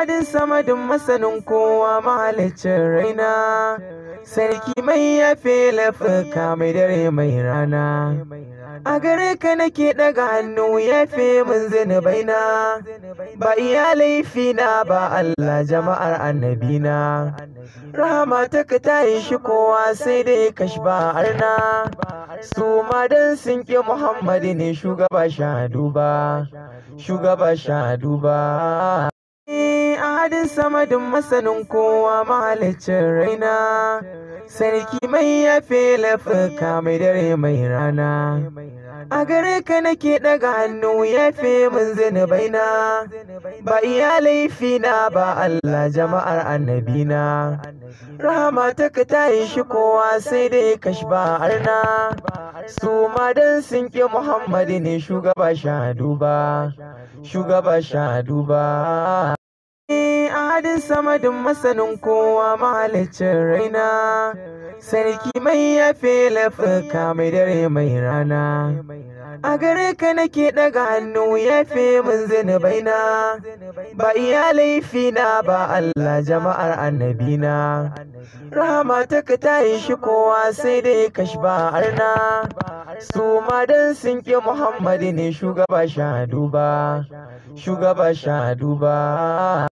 Ahadin samadin masanin kowa mahaliccin raina. Sarki mai yafe laifuka mai dare mai rana. A gare ka nake ɗaga hannu, yafe mun zunubaina. Ba iya laifina ba Allah, jama'ar annabina. Rahama ta ka ta shi kowa sai dai kashba arna. Su ma dan sun ƙi Muhammadu ne shugaba sha duba. Shugaba sha duba. Ahadin samadin masanin kowa mahaliccin raina. Sarki mai yafe laifuka mai dare mai rana. A gare ka nake ɗaga hannu, yafe mun zunubaina. Ba iya laifina ba Allah, jama'ar annabina. Rahama ta ka ta shi kowa sai dai kashba arna. Su ma dan sun ƙi Muhammadu ne shugaba sha duba. Shugaba sha duba. Ahadin samadin masanin kowa mahaliccin raina. Sarki mai yafe laifuka mai dare mai rana. A gare ka nake ɗaga hannu, yafe mun zunubaina. Ba iya laifina ba Allah, jama'ar annabina. Rahama ta ka ta shi kowa sai dai kashba arna. Su ma dan sun ƙi Muhammadu ne shugaba sha duba. Shugaba sha duba.